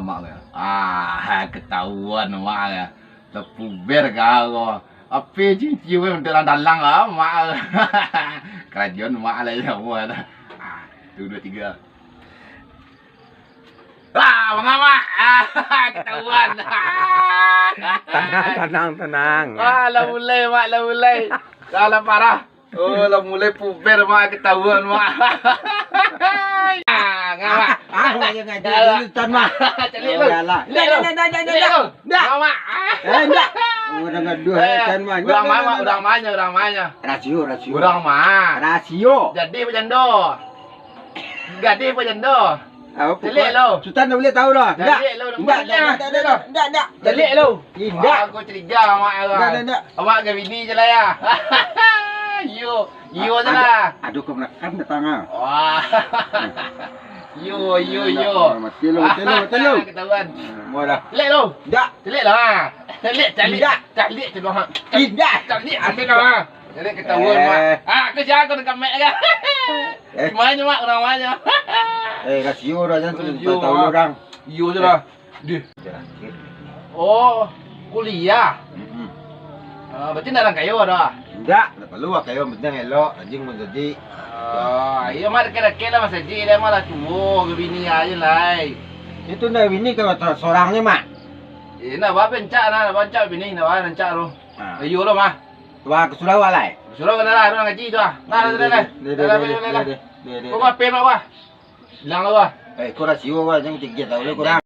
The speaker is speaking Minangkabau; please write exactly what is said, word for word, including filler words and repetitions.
Mak ko. Ah, ketahuan mak ko. Tapuber kau. Ape cincin ko dalam-dalam ah, mak ko. Karajoan mak lah yo, mak. Ah, tu, duo, tigo. Ah, manga, mak? Ah, ketahuan. Tanang, tanang, tanang. Ah, lah mulai, mak, lah mulai. Lah, lah parah. Oh, lah mulai puber, mak, ketahuan, mak. Ah, ngawak. Ah, mak, jangan, jangan, jangan, mak. Caliak lu. Caliak lu. Ndak, ndak, ndak, ndak, ndak. Ndak. Ngawak. Eh, ndak. Urang gaduah, eh, Tan, mak. Urang ma, mak, urang ma nyo, urang ma nyo. Rasio, rasio. Urang ma. Rasio. Gadih apo jando? Gadih apo jando? Caliak lu. Sutan dak buliah tahu doh. Ndak. Caliak lu, ndak, ndak, ndak, ndak, ndak. Caliak lu. Indak. Aku curiga mak. Ndak, ndak, ndak. Awak ka bini je lah ya. Iyo, iyo je lah. Ado kamanakan datang ah. Wah. Iyo, iyo, iyo. Mati lu, mati lu, mati lu. Ketahuan. Mudah. Caliak lu. Ndak. Caliak lah. Caliak, caliak. Indak. Caliak tu doh. Indak. Caliak ambil lah. Caliak ketahuan mak. Ah, aku siapa nak kamek kan? Eh. Gimana mak, urang ma nyo? Eh, rasio dah, jangan sampai tahu urang. Iyo je lah. Dih. Oh, kuliah. Mm-mm. Ah, berarti ndak urang kayo dah? Indak, ndak paralu lah kayo, penting elok, rajin masajik. Ah, iyo mak, dakek-dakek lah masajik, dah malah tuo, ka bini aja lai. Itu ndak bini ka sorang ni mak. Eh, ndak ba, rancak nah, ndak ba, rancak bini, ndak ba, rancak tu. Ah. Iyo lo mah. Wah, ka surau lah lai. Ka surau lah, urang ngaji tu ah. Nah, lah, lah, lah. Deh, deh, deh, deh. Kau ngapain mak wah? Bilang lah wah. Eh, kau rasio wah, jangan tinggi tahu lu kurang.